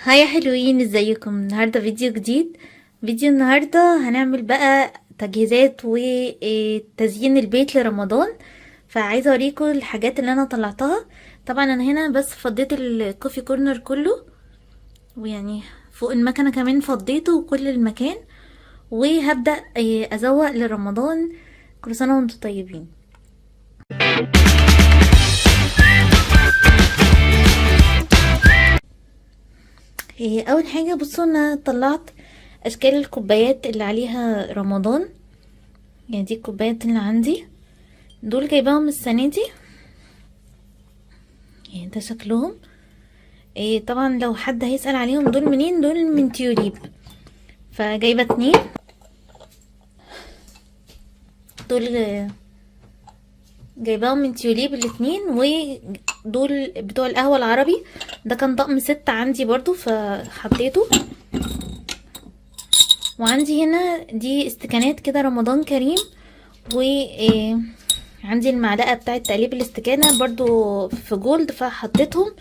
Hi يا حلوين، ازيكم؟ النهارده فيديو جديد. فيديو النهارده هنعمل بقى تجهيزات وتزيين البيت لرمضان، فعايزه اوريكم الحاجات اللي انا طلعتها. طبعا انا هنا بس فضيت ال coffee corner كله، ويعني فوق المكنه كمان فضيته وكل المكان، وهبدا ازوق لرمضان. كل سنة وانتم طيبين. اول حاجة بصوا، انا طلعت اشكال الكوبايات اللي عليها رمضان، يعني دي الكوبايات اللي عندي، دول جايباهم السنة دي، يعني ده شكلهم. طبعا لو حد هيسأل عليهم دول منين، دول من تيوليب، فجايبه 2 دول، جايباهم من تيوليب الاتنين. ودول بتوع القهوة العربي، ده كان طقم 6 عندي برضو فحطيته. وعندي هنا دي استكانات كده رمضان كريم، و عندي المعلقة بتاعة تقليب الاستكانة برضو في gold فحطيتهم.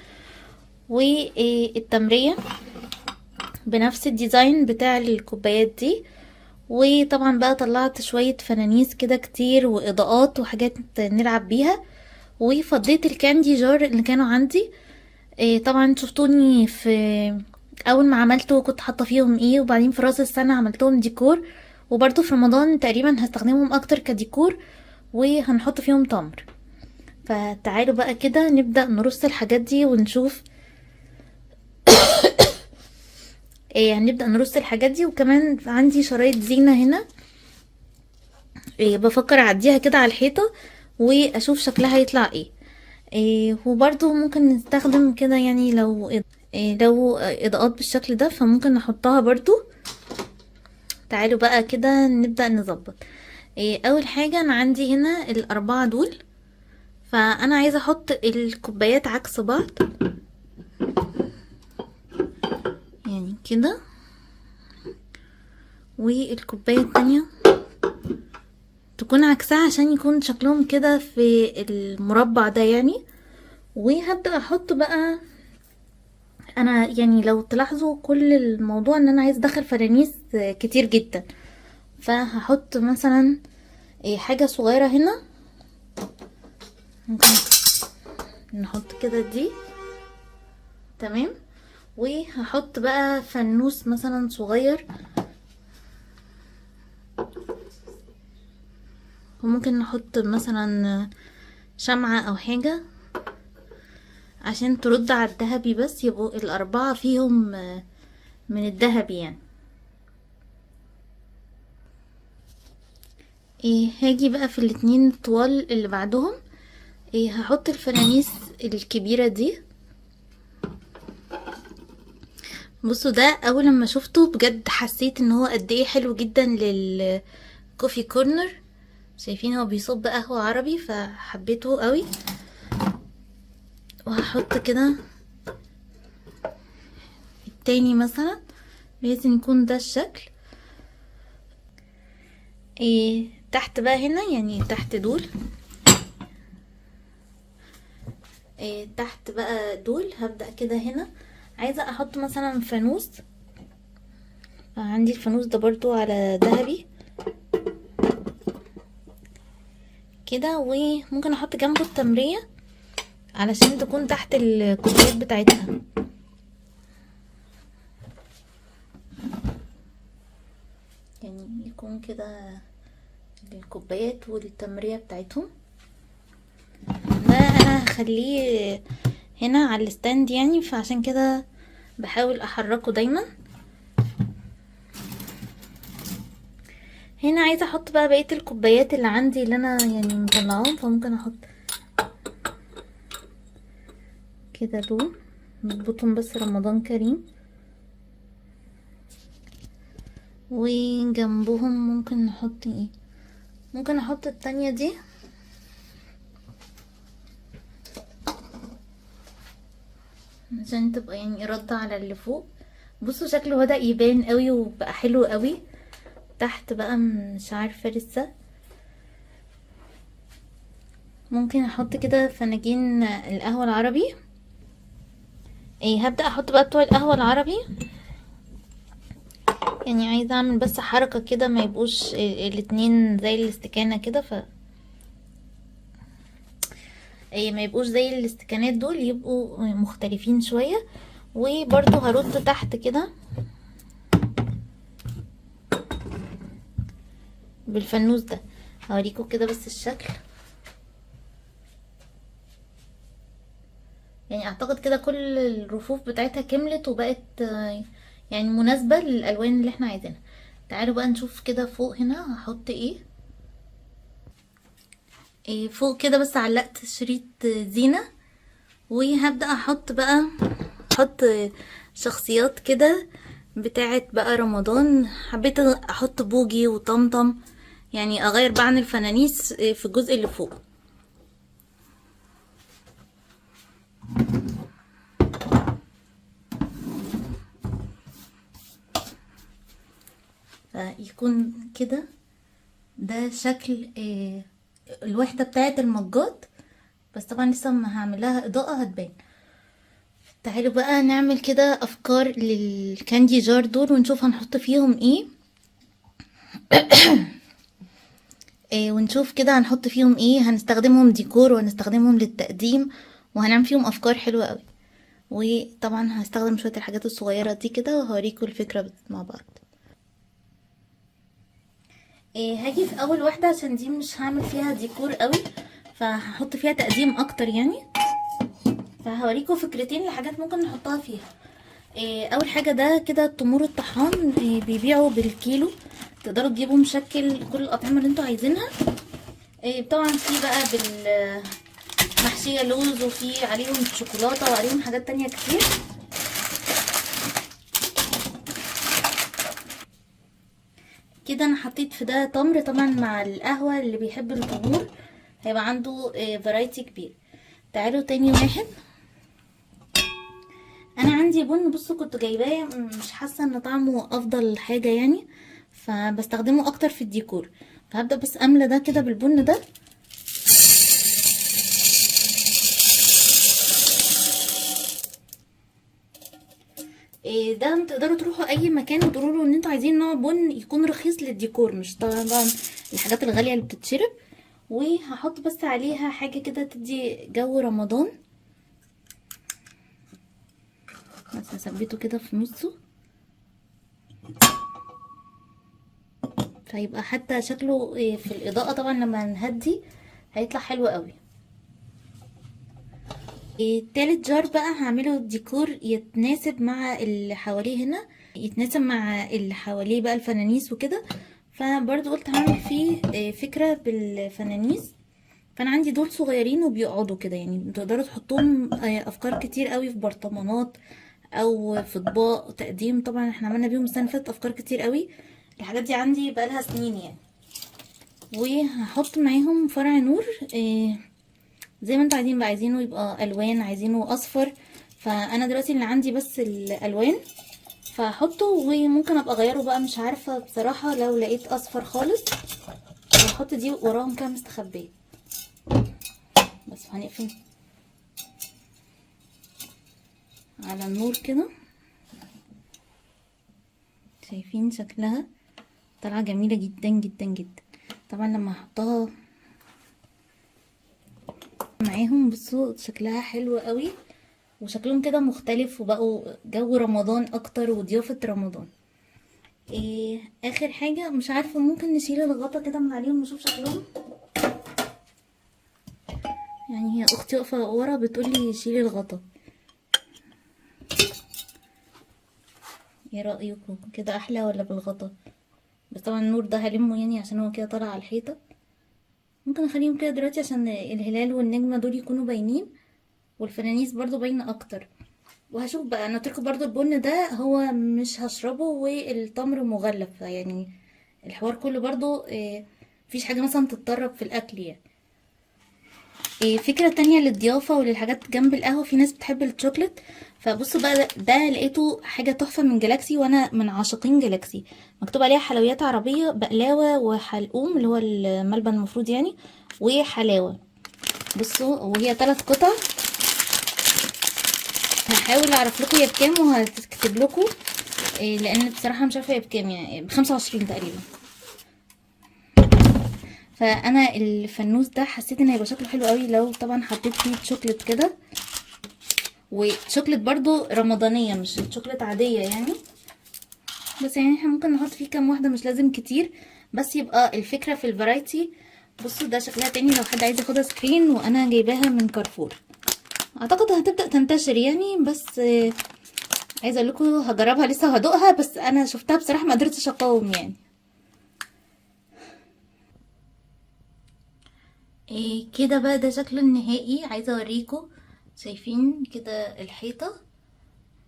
والتمرية بنفس ال design بتاع الكوبايات دي. وطبعا بقى طلعت شوية فنانيس كده كتير واضاءات وحاجات نلعب بيها، وفضيت ال candy jar اللي كانوا عندي. طبعا شفتوني في اول ما عملته كنت حاطه فيهم ايه، وبعدين في راس السنة عملتهم ديكور، وبرضو في رمضان تقريبا هستخدمهم اكتر كديكور، وهنحط فيهم تمر. فتعالوا بقى كده نبدأ نرص الحاجات دي ونشوف ايه. هنبدأ نرص الحاجات دي. وكمان عندي شرايط زينة هنا، بفكر اعديها كده على الحيطة واشوف شكلها هيطلع ايه. وبرضو ممكن نستخدم كده، يعني لو اضاءات بالشكل ده فممكن نحطها برضو. تعالوا بقى كده نبدأ نظبط. اول حاجة انا عندي هنا ال4 دول، فانا عايزة احط الكوبايات عكس بعض، يعني كده، والكوباية التانية تكون عكسها عشان يكون شكلهم كده في المربع ده يعني. وهبدأ احط بقى، انا يعني لو تلاحظوا كل الموضوع ان انا عايز ادخل فرانيس كتير جدا، فهحط مثلا حاجة صغيرة هنا، ممكن نحط كده دي، تمام. وهحط بقى فانوس مثلا صغير، وممكن نحط مثلا شمعة او حاجة عشان ترد على الذهبي، بس يبقوا ال4 فيهم من الذهبي يعني. هاجي بقى في الاتنين الطوال اللي بعدهم، هحط الفرانيس الكبيرة دي. بصوا ده اول لما شفته بجد حسيت ان هو قد ايه حلو جدا لل coffee corner. شايفين هو بيصب قهوة عربي، فحبيته قوي. وهحط كده التاني مثلا، لازم يكون ده الشكل. تحت بقى هنا، يعني تحت دول، تحت بقى دول هبدأ كده هنا عايزة احط مثلا فانوس، عندي الفانوس ده برضو على ذهبي كده، وممكن احط جنبه التمرية علشان تكون تحت الكوبايات بتاعتها. يعني يكون كده الكوبايات والتمرية بتاعتهم. ده انا هخليه هنا على الستاند يعني، فعشان كده بحاول احركه دايما. هنا عايزه احط بقى بقية الكوبايات اللي عندي اللي انا يعني مطلعاهم، فممكن احط كده دول، نظبطهم بس رمضان كريم. وجنبهم ممكن نحط ايه، ممكن احط التانية دي، عشان تبقى يعني رد على اللي فوق. بصوا شكله بدأ يبان قوي وبقى حلو قوي. تحت بقى مش عارفة لسه، ممكن احط كده فناجين القهوة العربي. هبدأ احط بقى بتوع القهوة العربي، يعني عايزة اعمل بس حركة كده ما يبقوش الاتنين زي الاستكانة كده، ف ما يبقوش زي الاستكانات دول، يبقوا مختلفين شوية. وبرضو هرد تحت كده بالفانوس ده، هوريكم كده بس الشكل. يعني اعتقد كده كل الرفوف بتاعتها كملت وبقت يعني مناسبة للالوان اللي احنا عايزينها. تعالوا بقى نشوف كده فوق هنا هحط ايه. فوق كده بس علقت شريط زينة، وهبدأ احط بقى، احط شخصيات كده بتاعت بقى رمضان. حبيت احط بوجي وطمطم، يعني اغير بقى عن الفنانيس في الجزء اللي فوق. فيكون كده ده شكل الوحدة بتاعت المجات، بس طبعا لسه ما هعملها اضاءة هتبان. تعالوا بقى نعمل كده افكار للكاندي جار دول ونشوف هنحط فيهم ايه. ونشوف كده هنحط فيهم ايه، هنستخدمهم ديكور وهنستخدمهم للتقديم وهنعمل فيهم افكار حلوة قوي. وطبعا هستخدم شوية الحاجات الصغيرة دي كده وهوريكم الفكرة مع بعض. هاجي في اول واحدة عشان دي مش هعمل فيها ديكور قوي، فهحط فيها تقديم اكتر يعني. فهوريكم فكرتين لحاجات ممكن نحطها فيها. اول حاجة ده كده التمور الطحان، بيبيعوا بالكيلو، تقدروا تجيبوا مشكل كل الاطعمة اللي انتوا عايزينها. طبعا في بقى بالمحشية لوز، وفي عليهم شوكولاتة وعليهم حاجات تانية كتير. كده انا حطيت في ده تمر، طبعا مع القهوة اللي بيحب التمور هيبقى عنده variety كبير. تعالوا تاني واحد، انا عندي بن، بصوا كنت جايباه مش حاسه ان طعمه افضل حاجة يعني، فبستخدمه اكتر في الديكور. فهبدا بس املى ده كده بالبن ده. ده تقدروا تروحوا اي مكان وتقولوا له ان انتوا عايزين نوع بن يكون رخيص للديكور، مش طبعا الحاجات الغالية اللي بتتشرب. وهحط بس عليها حاجة كده تدي جو رمضان، بس هثبته كده في نصه، فيبقى حتى شكله في الاضاءة طبعا لما نهدي هيطلع حلو قوي. تالت جار بقى هعمله ديكور يتناسب مع اللي حواليه هنا، يتناسب مع اللي حواليه بقى الفنانيس وكده. فبرضو قلت هعمل فيه فكرة بالفنانيس. فانا عندي دول صغيرين وبيقعدوا كده، يعني تقدروا تحطوهم افكار كتير قوي في برطمانات او في اطباق تقديم. طبعا احنا عملنا بيهم السنة اللي فاتت افكار كتير قوي، الحاجات دي عندي بقالها سنين يعني. وهحط معاهم فرع نور، زي ما انتوا عايزين بقى، عايزينه يبقى الوان، عايزينه اصفر. فانا دلوقتي اللي عندي بس الالوان فهحطه، وممكن ابقى اغيره بقى مش عارفه بصراحة، لو لقيت اصفر خالص هحط دي وراهم كده مستخبيه. بس هنقفل على النور كده، شايفين شكلها طالعه جميلة جدا جدا جدا. طبعا لما احطها معاهم بصوا شكلها حلو قوي، وشكلهم كده مختلف، وبقوا جو رمضان اكتر وضيافه رمضان. اخر حاجة مش عارفه، ممكن نشيل الغطا كده من عليهم نشوف شكلهم. يعني هي اختي واقفة ورا بتقولي شيلي الغطا، ايه رايكم كده احلى ولا بالغطا؟ بس طبعا النور ده هلمه يعني عشان هو كده طالع على الحيطة. ممكن اخليهم كده دلوقتي عشان الهلال والنجمه دول يكونوا باينين، والفنانيس برضو باينة اكتر. وهشوف بقى، انا ترك برضو البن ده هو مش هشربه، والتمر مغلف، يعني الحوار كله برضو مفيش حاجة مثلا تتطرب في الاكل يعني. فكرة تانية للضيافة وللحاجات جنب القهوة، في ناس بتحب الشوكليت. فبصوا بقى ده لقيته حاجة تحفة من جالاكسي، وانا من عاشقين جالاكسي. مكتوب عليها حلويات عربية، بقلاوة وحلقوم اللي هو الملبن المفروض يعني، وحلاوة. بصوا وهي 3 قطع، هحاول اعرف لكم هي بكام وهتكتب لكم، لان بصراحة مش عارفه هي بكام، يعني ب25 تقريبا. فانا الفانوس ده حسيت ان هيبقى شكله حلو قوي لو طبعا حطيت فيه شوكليت كده، وشوكليت برضو رمضانيه مش شوكليت عادية يعني، بس يعني احنا ممكن نحط فيه كام واحدة مش لازم كتير، بس يبقى الفكرة في ال variety. بصوا ده شكلها تاني لو حد عايز ياخدها screen، وانا جايباها من كارفور، اعتقد هتبدا تنتشر يعني، بس عايزه اقول لكم هجربها لسه هدوقها، بس انا شفتها بصراحة ما قدرتش اقاوم يعني. إيه كده بقى ده شكله النهائي، عايزه اوريكم. شايفين كده الحيطة،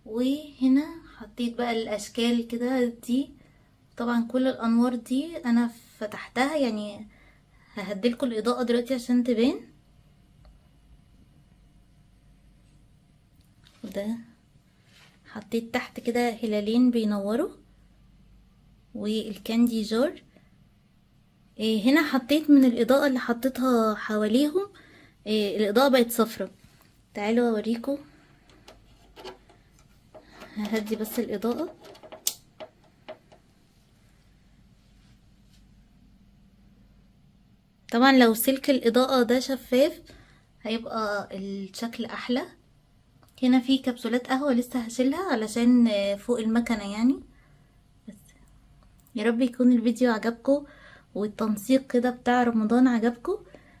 وهنا حطيت بقى الاشكال كده دي، طبعا كل الانوار دي انا فتحتها، يعني ههدلكوا الاضاءة دلوقتي عشان تبان. وده حطيت تحت كده هلالين بينوروا، والكاندي جار. هنا حطيت من الاضاءة اللي حطيتها حواليهم، الاضاءة بقت صفرة. تعالوا اوريكم، ههدي بس الاضاءة. طبعا لو سلك الاضاءة ده شفاف هيبقى الشكل احلى. هنا في كبسولات قهوة لسه هشيلها علشان فوق المكنة يعني. بس يا رب يكون الفيديو عجبكم والتنسيق كده بتاع رمضان عجبكم.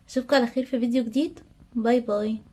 اشوفكم على خير في فيديو جديد. bye bye.